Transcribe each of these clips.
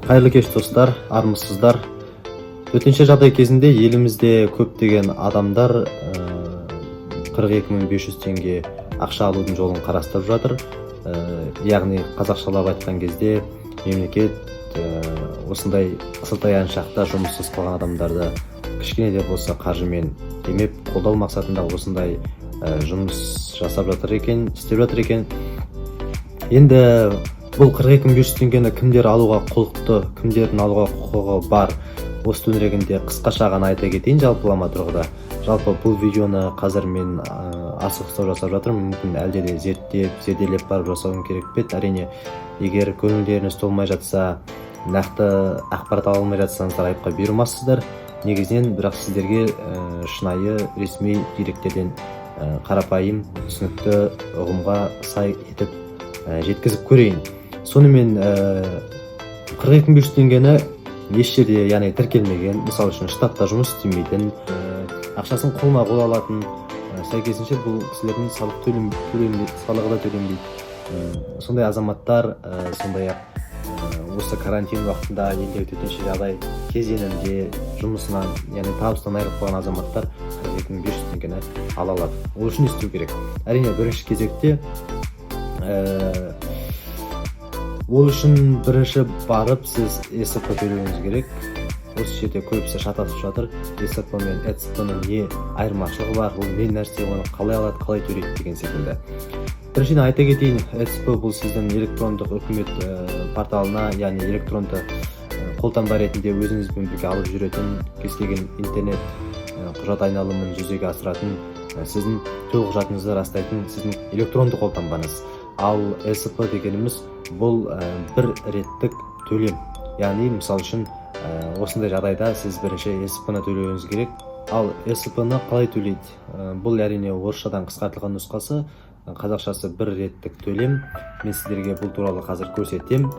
Қайырлы кеш, достар! Армысыздар! Төтенше жағдай кезінде елімізде көптеген адамдар 42 500 теңге ақша алудың жолын қарастырып жатыр. Яғни қазақшалап айтқан кезде, мемлекет осындай қысылтаяң шақта жұмыссыз қалған адамдарды кішкене де болса қаржымен демеп, қолдау мақсатында осындай жұмыс жасап жатыр екен, істеп жатыр екен. Енді бұл 42 500 теңгені кімдер алуға құлықты, кімдердің алуға құқығы бар, осы төңірегінде қысқаша ғана айта кетейін жалпылама тұрғыда. Жалпы, бұл видеоны қазір мен асығыстау жасап жатырмын, мүмкін, әлде де зерттеп, зерделеп барып жасауым керек пе еді. Әрине, егер көңілдеріңіз толмай жатса, нақты ақпарат ала алмай жатсаңыздар, айыпқа бұйырмассыздар негізінен. Бірақ сіздерге шынайы ресми деректерден қарапайым, түсінікті ұғымға сай етіп жеткізіп көрейін. Сонымен, 42 500 теңгені еш жерде, яғни тіркелмеген, мысалы үшін, штатта жұмыс істемейтін, ақшасын қолма қол алатын, сәйкесінше бұл кісілердің салық төлем, салығы да төленбейді. Сондай азаматтар, сондай ақ осы карантин уақытында, елдегі төтенше жағдай кезеңінде жұмысынан, яғни табысынан айырылып қалған азаматтар 42 500 теңгені ала алады. Ол үшін не істеу керек? Әрине, бірінші кезекте ол үшін бірінші барып сіз ЕСП төлеуіңіз керек. Осы жерде көбісі шатасып жатыр: ЕСП мен ЭЦП ның не айырмашылығы бар, ол не нәрсе, оны қалай алады, қалай төлейді деген секілді. Біріншіден, айта кетейін, ЭЦП — бұл сіздің электрондық үкімет порталына, яғни электронды қолтаңба ретінде өзіңізбен бірге алып жүретін, кез келген интернет құжат айналымын жүзеге асыратын, сіздің төлқұжатыңызды растайтын сіздің электронды қолтаңбаңыз. Ал ЕСП дегеніміз — бұл бір реттік төлем. Яғни, мысалы үшін, осындай жағдайда сіз бірінші ЕСП ны төлеуіңіз керек. Ал ЕСП ны қалай төлейді? Бұл, әрине, орысшадан қысқартылған нұсқасы, қазақшасы — бір реттік төлем. Мен сіздерге бұл туралы қазір көрсетемін.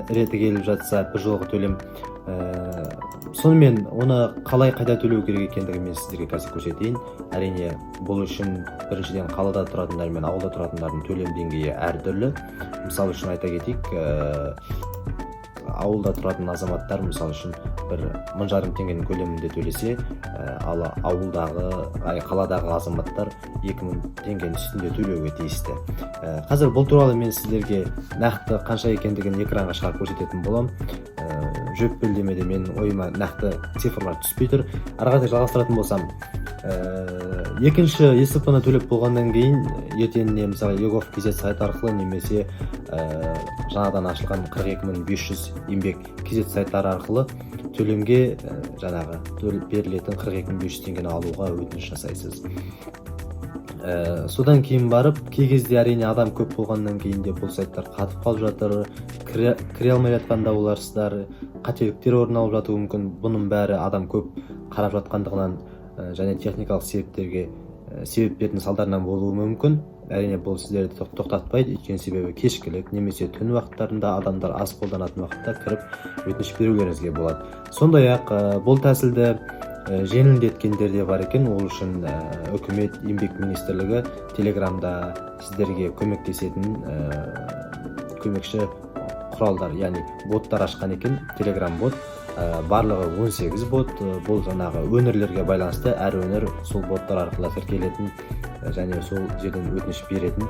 Реті келіп жатса, бір жолғы төлем. Сонымен, оны қалай, қайда төлеу керек екендігін мен сіздерге қазір көрсетейін. Әрине, бұл үшін біріншіден, қалада тұратындар мен ауылда тұратындардың төлем деңгейі әртүрлі. Мысалы үшін, айта кетейік, ауылда тұратын азаматтар, мысалы үшін, бір 1500 теңгенің көлемінде төлесе, ал ауылдағы, ай, қаладағы азаматтар 2000 теңгенің үстінде төлеуге тиісті. Қазір бұл туралы мен сіздерге нақты қанша екендігін экранға шығарып көрсететін боламын. Жөп белдемеде менің ойыма нақты цифрлар түспей тұр. Ары қарай жалғастыратын болсам, екінші ЕСП ны төлеп болғаннан кейін ертеңіне, мысалы, egov kz сайты арқылы немесе жаңадан ашылған 42500 еңбек kz сайттары арқылы төлемге, жаңағы берілетін 42 500 теңгені алуға өтініш жасайсыз. Содан кейін барып, кей кезде, әрине, адам көп болғаннан кейін де бұл сайттар қатып қалып жатыр, кіре алмай жатқанда боларсыздар, қателіктер орын алып жатуы мүмкін. Бұның бәрі адам көп қарап жатқандығынан және техникалық себептерге, себептердің салдарынан болуы мүмкін. Әрине, бұл сіздерді тоқтатпайды, өйткені себебі кешкілік немесе түн уақыттарында, адамдар аз қолданатын уақытта кіріп, өтініш берулеріңізге болады. Сондай ақ бұл тәсілді жеңілдеткендер де бар екен. Ол үшін үкімет, еңбек министрлігі Телеграмда сіздерге көмектесетін көмекші құралдар, яғни боттар ашқан екен. Телеграм бот. Барлығы 18 бот. Бұл жаңағы өңірлерге байланысты, әр өңір сол боттар арқылы тіркелетін және сол жерден өтініш беретін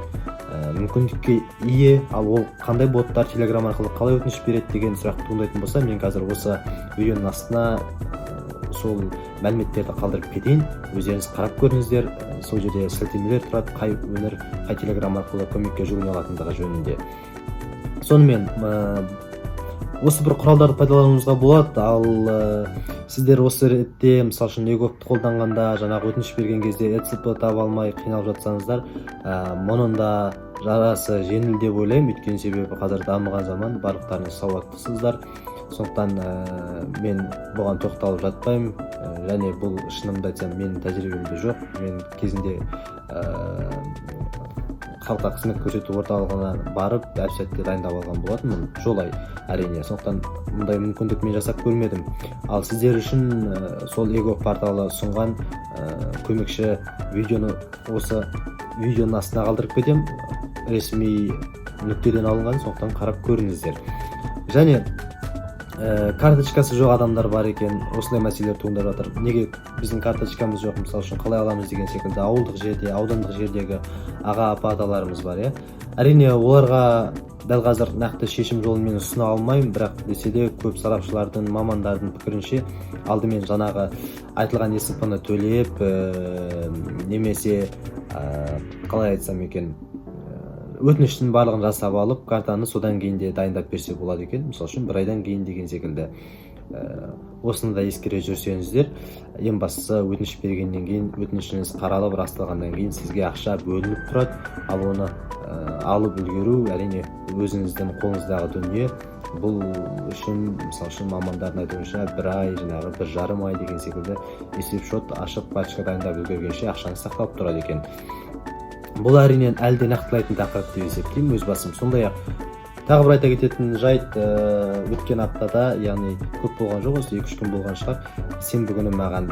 мүмкіндікке ие. Ал ол қандай боттар, Телеграм арқылы қалай өтініш береді деген сұрақ туындайтын болса, мен қазір осы видеоның астына сол мәліметтерді қалдырып кетейін, өздеріңіз қарап көріңіздер. Сол жерде сілтемелер тұрады, қай өңір қай Телеграм арқылы көмекке жүгіне алатындығы жөнінде. Сонымен, осы бір құралдарды пайдалануыңызға болады. Ал сіздер осы ретте, мысалы үшін, еговты қолданғанда, жаңағы өтініш берген кезде ЭЦП таба алмай қиналып жатсаңыздар, мұның да жарасы жеңіл деп ойлаймын, өйткені себебі қазір дамыған заман, барлықтарыңыз сауаттысыздар. Сондықтан мен бұған тоқталып жатпаймын. Және бұл, шынымды айтсам, менің тәжірибемде жоқ. Мен кезінде халыққа қызмет көрсету орталығына барып, әп сәтте дайындап алған болатынмын жолай, әрине. Сондықтан мұндай мүмкіндік мен жасап көрмедім. Ал сіздер үшін сол егов порталы ұсынған көмекші видеоны осы видеоның астына қалдырып кетемін, ресми нүктеден алынған, сондықтан қарап көріңіздер. Және Карточкасы жоқ адамдар бар екен. Осындай мәселелер туындап жатыр: неге біздің карточкамыз жоқ, мысалы үшін, қалай аламыз деген секілді. Ауылдық жерде, аудандық жердегі аға, апа, аталарымыз бар, иә. Әрине, оларға дәл қазір нақты шешім жолын мен ұсына алмаймын. Бірақ десе де, көп сарапшылардың, мамандардың пікірінше, алдымен жаңағы айтылған ЕСП ны төлеп, немесе қалай айтсам екен, өтініштің барлығын жасап алып, картаны содан кейін де дайындап берсе болады екен, мысалы үшін, бір айдан кейін деген секілді. Осыны да ескере жүрсеңіздер. Ең бастысы, өтініш бергеннен кейін, өтінішіңіз қаралып, расталғаннан кейін сізге ақша бөлініп тұрады. Ал оны алып үлгеру, әрине, өзіңіздің қолыңыздағы дүние. Бұл үшін, мысалы үшін, мамандардың айтуынша, бір ай, жаңағы 1,5 ай деген секілді, есеп шот ашып, карточка дайындап үлгергенше ақшаңыз сақталып тұрады екен. Бұл, әрине, әлі де нақтылайтын тақырып деп есептеймін өз басым. Сондай ақ тағы бір айта кететін жайт: өткен аптада, яғни көп болған жоқ, осы 2-3 күн болған шығар, сенбі күні маған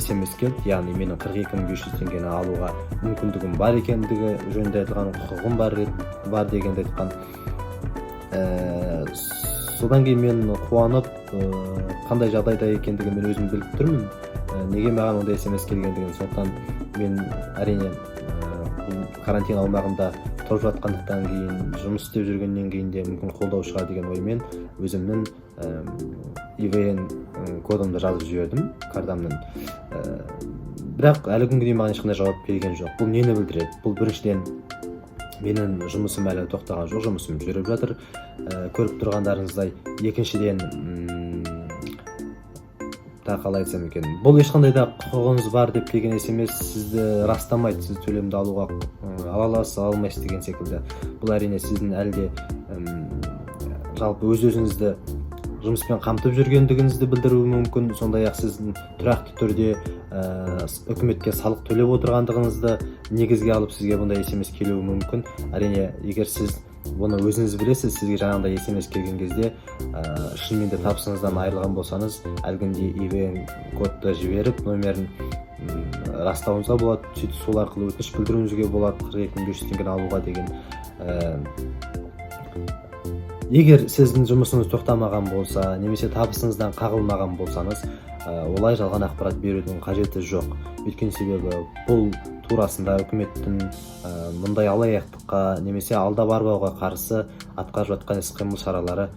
СМС келді, яғни менің 42 500 теңгені алуға мүмкіндігім бар екендігі жөнінде айтылған, құқығым бар дегенді айтқан. Содан кейін мен қуанып, қандай жағдайда екендігін мен өзім біліп тұрмын, неге маған ондай СМС келгендігін. Сондықтан мен, әрине, бұл карантин аумағында тұрып жатқандықтан кейін, жұмыс істеп жүргеннен кейін де мүмкін қолдау шығар деген оймен өзімнің ИВН кодымды жазып жібердім картамның. Бірақ әлі күнге дейін маған ешқандай жауап келген жоқ. Бұл нені білдіреді? Бұл, біріншіден, менің жұмысым әлі тоқтаған жоқ, жұмысым жүріп жатыр, көріп тұрғандарыңыздай. Екіншіден, тағы қалай айтсам екен, бұл ешқандай да құқығыңыз бар деп келген СМС сізді растамайды, сіз төлемді алуға ала аласыз, ала алмайсыз деген секілді. Бұл, әрине, сіздің әлі де жалпы өз өзіңізді жұмыспен қамтып жүргендігіңізді білдіруі мүмкін. Сондай ақ сіздің тұрақты түрде үкіметке салық төлеп отырғандығыңызды негізге алып, сізге бұндай СМС келуі мүмкін. Әрине, егер сіз бұны өзіңіз білесіз, сізге жаңағыдай СМС келген кезде шынымен де табысыңыздан айырылған болсаңыз, әлгіндей ИВН кодты жіберіп, номерін растауыңызға болады. Сөйтіп, сол арқылы өтініш білдіруіңізге болады 42 500 теңгені алуға деген. Егер сіздің жұмысыңыз тоқтамаған болса немесе табысыңыздан қағылмаған болсаңыз, олай жалған ақпарат берудің қажеті жоқ. Өйткені себебі бұл турасында үкіметтің мұндай алаяқтыққа немесе алдап арбауға қарсы атқарып жатқан іс қимыл шаралары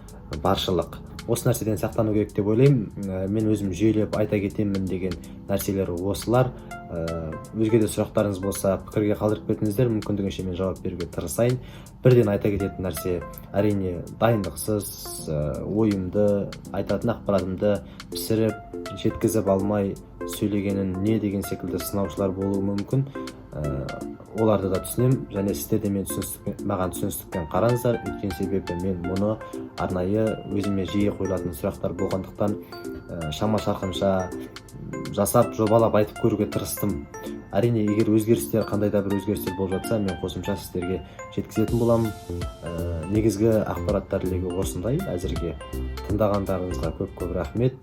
баршылық. Осы нәрседен сақтану керек деп ойлаймын. Мен өзім жүйелеп айта кетемін деген нәрселер осылар. Өзге де сұрақтарыңыз болса, пікірге қалдырып кетіңіздер, мүмкіндігінше мен жауап беруге тырысайын. Бірден айта кететін нәрсе, әрине, дайындықсыз, ойымды, айтатын ақпаратымды пісіріп жеткізіп алмай сөйлегенін не деген секілді сынаушылар болуы мүмкін. Оларды да түсінемін және сіздер де маған түсіністікпен қараңыздар. Өйткені себебі мен мұны арнайы өзіме жиі қойылатын сұрақтар болғандықтан, шама шарқымша жасап, жобалап айтып көруге тырыстым. Әрине, егер өзгерістер, қандай да бір өзгерістер болып жатса, мен қосымша сіздерге жеткізетін боламын. Негізгі ақпараттар легі осындай әзірге. Тыңдағандарыңызға көп көп рахмет.